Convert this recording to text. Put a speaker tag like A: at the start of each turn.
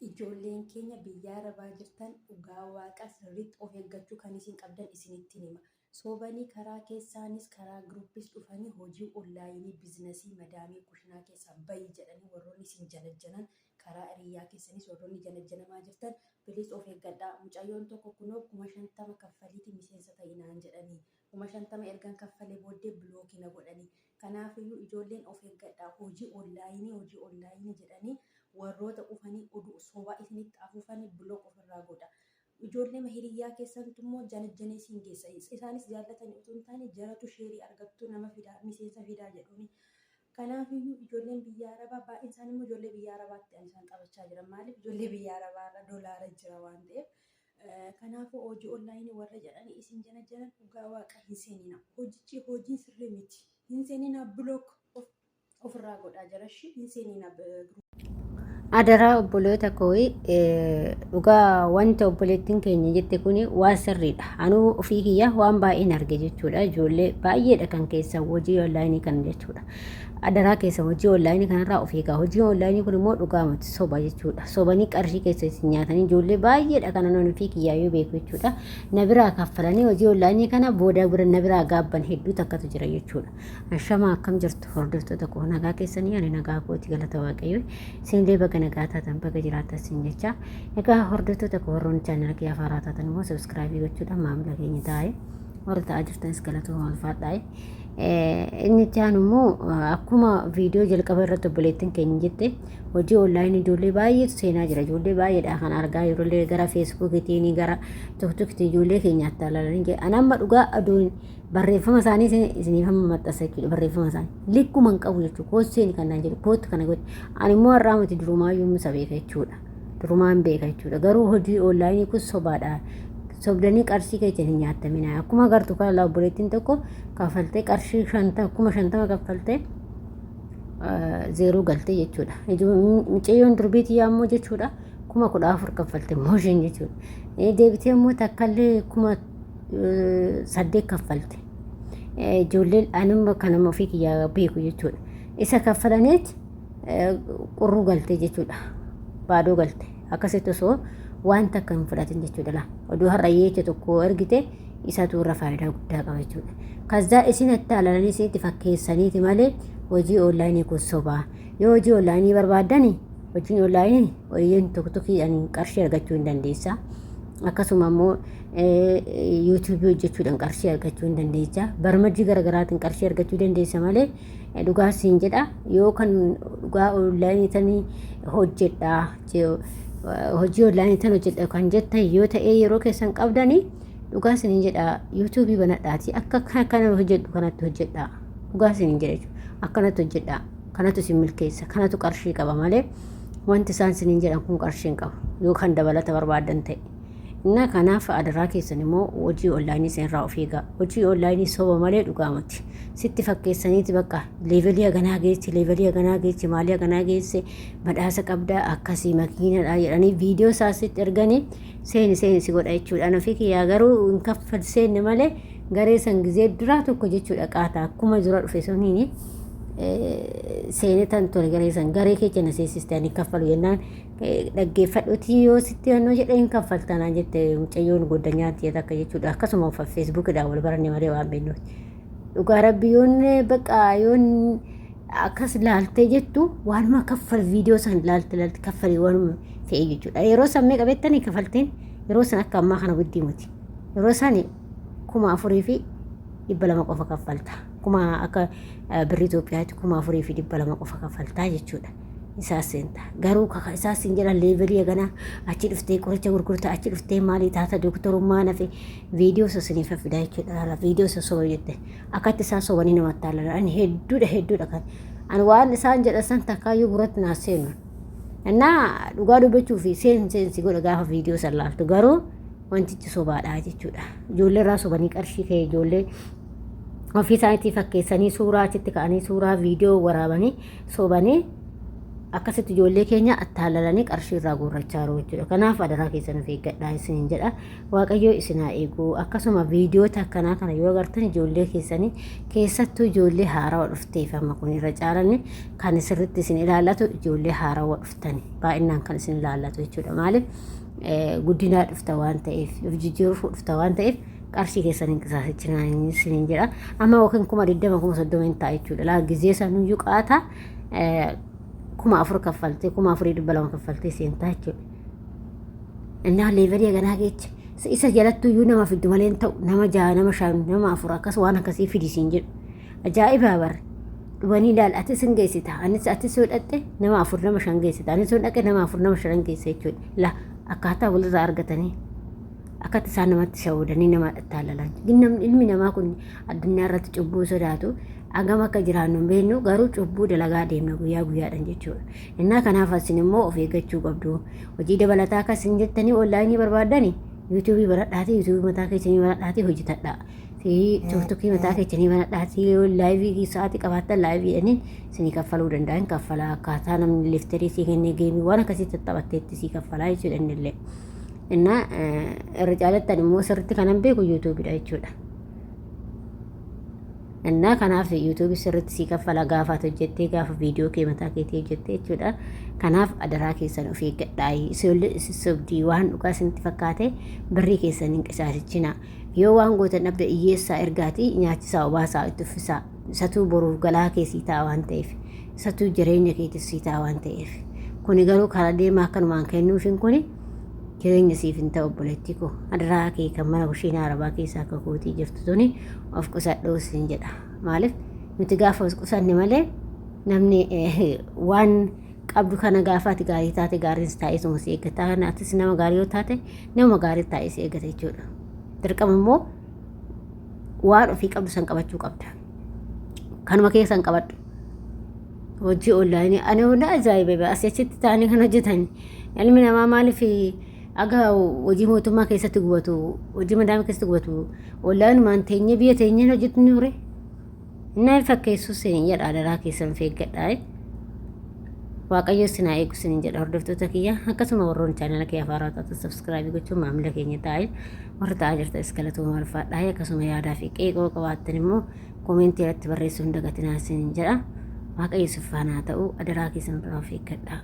A: Ijoolleen keenya biyya arabaa jirtan dhugaa waaqa sirriitti of eeggachuu kan isin qabdan isinittin hima. Sobanii karaa keessaanis karaa groupis dhufanii hojii onlaayinii bizinasii madaamii kushinaa keessaa bahi jedhanii warroonni isin janajjanan karaa hiriyyaa keessanis warroonni janajjanamaa jirtan please of eeggadhaa. Mucayyoon tokko kunoo 50,000 kaffaliitii miseensa ta'i naan jedhanii 50,000 ergan kaffalee booddee bilookii na godhanii. Kanaafiyyuu ijoolleen of eeggadhaa hojii onlaayinii hojii onlaayinii jedhanii warroota dhufanii oduu sobaa isinitti afuufanii block ofirraa godha. Ijoollee hiriyyaa keessantu immoo janajjanee isin geessa. Isaanis jaallatanii utuu hin taane jaratu sheerii argattu nama fidaa miseensa fidaa jedhuuni. Kanaafiyyuu ijoolleen biyya arabaa baay'een isaanii immoo ijoollee biyya arabaatti an isaan taphachaa jiran. Maaliif ijoollee biyya arabaa irra dolaara jira waan ta'eef. Kanaafuu hojii onlaayinii warra jedhanii isin janajjanan dhugaa waaqa hin seenina. Hojichi hojii sirrii miti. Hin seenina block ofirraa godhaa jarashi hin seenina.
B: Adaraa obboloota koo dhugaa wanta obboleettiin keenya jette kun waan sirriidha. Anuu ofii kiyya waan baay'een arge jechuudha. Ijoollee baay'eedha kan keessa hojii onlaayinii kana jechuudha. Adaraa keessa hojii onlaayinii kanarraa of eegaa. Hojii onlaayinii kun immoo dhugaa miti soba jechuudha. Sobanii qarshii keessa isin nyaatanii ijoollee baay'eedha kan anuun ofii kiyyaayyuu beeku jechuudha. Na biraa kaffalanii hojii onlaayinii kana booda bira na biraa gaabban hedduu takkatu jira jechuudha. Ashamaa akkam jirtu hordoftoota koo nagaa keessanii ani nagaa kooti galata waaqayyo isinillee baga nagaa taatan baga jiraattan isin jecha egaa hordoftoota koo warroonni chaanala kiyyaa faaraa taatan immoo sabiskiraabii gochuudhaan maamila keenya taa'e warra ta'aa jirtanis galatooma ulfaadhaa. Inni itti aanu immoo akkuma viidiyoo jalqaba irratti obboleettiin keenya jette hojii onlaayinii ijoollee baay'eetu seenaa jira. Ijoollee baay'eedha kan argaa jirullee gara feesbuukiitiin gara tiktokiitiin ijoollee keenya attaalalanii jira. Ani amma dhugaa aduun barreeffama isaanii isiniif amma maxxansa jechuudha barreeffama isaanii. Likkuma hin qabu jechuudha. Koottu seeni kan naan jedhu koottu kana godhi. Ani immoo har'aa miti durumaayyuu isa beeka jechuudha. Durumaan beeka jechuudha. Garuu hojii onlaayinii kun sobaadha. Sobdanii qarshii keessan hin nyaattaminaa. Akkuma agartu kana laa obboleettiin tokko kaffaltee qarshii 50,000 kaffaltee zeeroo galtee jechuudha. Mucayyoon durbii tiyyaa immoo jechuudha 14,000 kaffalte immoo isheen jechuudha. Deebitee immoo takkallee 8,000 kaffalte. Ijoolleen anuma kanuma ofii kiyyaa beeku jechuudha. Isa kaffalaniit qurruu galte jechuudha. Baadoo galte. Akkasitti osoo waan takka hin fudhatin jechuudha laa. Oduu har'a yeecha tokko ergite isatu irra faayidaa guddaa qaba jechuudha. Kazzaa isin attaalalanii isinitti fakkeessaniiti malee hojii onlaayinii kun sobaa. Yoo hojii onlaayinii barbaaddani hojiin onlaayinii hojiin tokkokiidhaan qarshii argachuu hin dandeessa. Akkasuma immoo yuutuubii hojjechuudhaan qarshii argachuu hin dandeessa. Barmajii garaagaraatiin qarshii argachuu dandeessa malee Dhugaa siin jedha yoo kan dhugaa onlaayinii tanii hojjedha hojii onlaayinii tan hojjedha kan jettan yoo ta'ee yeroo keessan qabdanii dhugaa siin jedha yuutuubii banadhaati akka kana hojjedhu kanatti hojjedha dhugaa siin jedha jechuudha akkanatti hojjedha kanatu isin milkeessa kanatu qarshii qaba malee wanti isaan siniin jedhan kun qarshii hin qabu yoo kan dabalata barbaadan ta'e. Innaa kanaaf adaraa keessan immoo hojii onlaayinii isin irraa of eegaa. Hojii onlaayinii soba malee dhugaa miti. Sitti fakkeessaniiti bakka leevelii haganaa geesse, leevelii haganaa geesse, maalii haganaa geesse, badhaasa qabdaa akkasii makiinadha jedhanii viidiyoo isaa sitti erganii seeni seeni si godha jechuudha. Ani ofii kiyyaa garuu hin kaffal seenne malee garee san gizee duraa tokko jechuudha qaata akkuma dura dhufe suniini seenetan tole garee san garee keessa na seensiste ani kaffalu jennaan dhaggeeffadhuti yoo sitti yannoo jedhe hin kaffalta naan jette mucayyoon goddanyaa tiyya takka jechuudha akkasuma feesbuukidhaan wal baranne malee waan beeknuuf dhugaa rabbi yoon baqa yoon akkas laaltee jettu waanuma kaffal viidiyoo san laalte laalte kaffali waanuma fe'e jechuudha yeroo san meeqa beektanii kafalteen yeroo san akka ammaa kana guddii miti yeroo san 4,200 qofa kaffalta kuma akka birrii Itoophiyaatti 4,200 qofa kaffaltaa jechuudha. Isaa seenta. Garuu kaka isaa siin jedhan leevelii haganaa achi dhuftee qoricha gurgurta achi dhuftee maalii taata dooktorummaa nafe viidiyoo isa isiniif fidaa jechuudha. Laala viidiyoo isa soba jette akkatti isaan sobanii namatti haalan ani hedduudha hedduudha kan ani waan isaan jedhan san takkaayyuu gurratti naa seenu. Innaa dhugaa dubbachuu fi seen seensi godha gaafa viidiyoo san laaltu garuu wantichi sobaadha jechuudha. Ijoollee irraa sobanii qarshii kee ijoollee ofii isaaniitii fakkeessanii suuraa achitti ka'anii suuraa viidiyoo waraabanii sobanii Akkasitti ijoollee keenya attaalalanii qarshii irraa guurrachaa jiru jechuudha. Kanaaf adaraa keessan of eeggadhaa isiniin jedha. Waaqayyo isin haa eegu. Akkasuma viidiyoota akkanaa kana yoo agartan ijoollee keessanii, keessattuu ijoollee haarawa dhufteef, amma kun irra caalanni kan sirriitti isin ilaallatu ijoollee haarawa dhuftani baay'inaan kan isin ilaallatu jechuudha. Maaliif? Guddinaa dhufta waan ta'eef, of jijjiiruuf dhufta waan ta'eef, qarshii keessan hin qisaasichinaa isiniin jedha. Amma yookiin 20,000, 30,000 hin ta'a jechuudha. Laa gizee sanuyyuu qaata 4,000 kaffaltee, 4,200 kaffaltee seentaa jechuudha. Innaa levelii haganaa geecha isa jalattu iyyuu nama fiddu malee hin ta'u, nama jaha, nama shan, nama afur, akkas waan akkasii fidisiin jedhu. Ajaa'ibaa bara. Dhufanii ilaal, atis hin geessita, anis, atis yoo dhaqxe nama afur, nama shan geessita, anis yoo dhaqe nama afur, nama shan geessa jechuudha. La akkaataa walirraa argatanii akkatti isaan namatti shawwadanii nama taalalan. Ilmi namaa kun addunyaa irratti cubbuu sodaatu hagam akka jiraannu hin beeknu, garuu cubbuu dalagaa deemna guyyaa guyyaadhaan jechuudha. Innaa kanaaf asin immoo of eeggachuu qabdu. Hojii dabalataa akka isin jettanii onlaayinii barbaaddani yuutuubii baradhaatii, yuutuubii mataa keessanii baradhaatii hojjetadhaa. Tiktokii mataa keessanii banadhaatii yoo laayivii sa'aatii qabaattan laayiviidhaniin isinii kaffaluu danda'an kaffalaa, akkaataa namni liftarii sii kennee geemii waan akkasii tattaphatteetti sii kaffalaa jechuudha innillee. Innaa irra caalattan immoo sirriitti kanan beeku yuutuubiidha jechuudha. Innaa kanaaf yuutuubii sirriitti sii kaffala gaafa ati hojjettee, gaafa viidiyoo kee mataa keetii hojjettee jechuudha. Kanaaf adaraa keessan of eeggadhaa. Isin sobdii waan dhugaa isinitti fakkaate birrii keessan hin qisaasichinaa. Yoo waan gootan dhabde hiyyeessaa ergaatii nyaachisaa, obaasaa, itti uffisaa. Isatuu boruuf galaa kee sii ta'a waan ta'eef. Isatuu jireenya keetiif sii ta'a waan ta'eef. Kuni garuu karaa deemaa akkanumaan kennuufiin kuni jireenya siif hin ta'u, obboleettii koo. Adaraa kee kan mana kushiinaa arabaa keessaa akka kootii jirtu tuni of qusadhuu siin jedha. Maaliif? Nuti gaafa of qusanne malee namni waan qabdu kana gaafa ati gaarii taate gaariin taa'ee suma si eeggata. Atis nama gaarii yoo taate nama gaarii taa'ee si eeggata jechuudha. Dirqama immoo waan ofii qabdu san qabachuu qabda. Kanuma keessan qabadhu. Hojii onlaayinii ani hunda ajaa'iba, asii achitti ta'anii kan hojjetan. Ilmi namaa maaliif aga hojii mootummaa keessatti gubatu, hojii madaamii keessatti gubatu, onlaayinumaan teenyee biyya teenyeen hojjetu ni ture. Inni fakkeessu isin jedha, adaraa keessan feeggadhaa. Waaqayyo isin haa eegu isin jedha, hordoftoota kiyya. Akkasuma warroonni chaanala kiyya afaan taatan subscribe gochuun maamila keenya taa'e, warra ta'aa jirtanis galatooma, ulfaadhaa. Akkasuma yaadaa fi qeeqoo qabaattan immoo koomentii irratti barreessuu hin dagatinaa isin jedha. Waaqayyo isin faana haa ta'u, adaraa keessan irraa of eeggadhaa.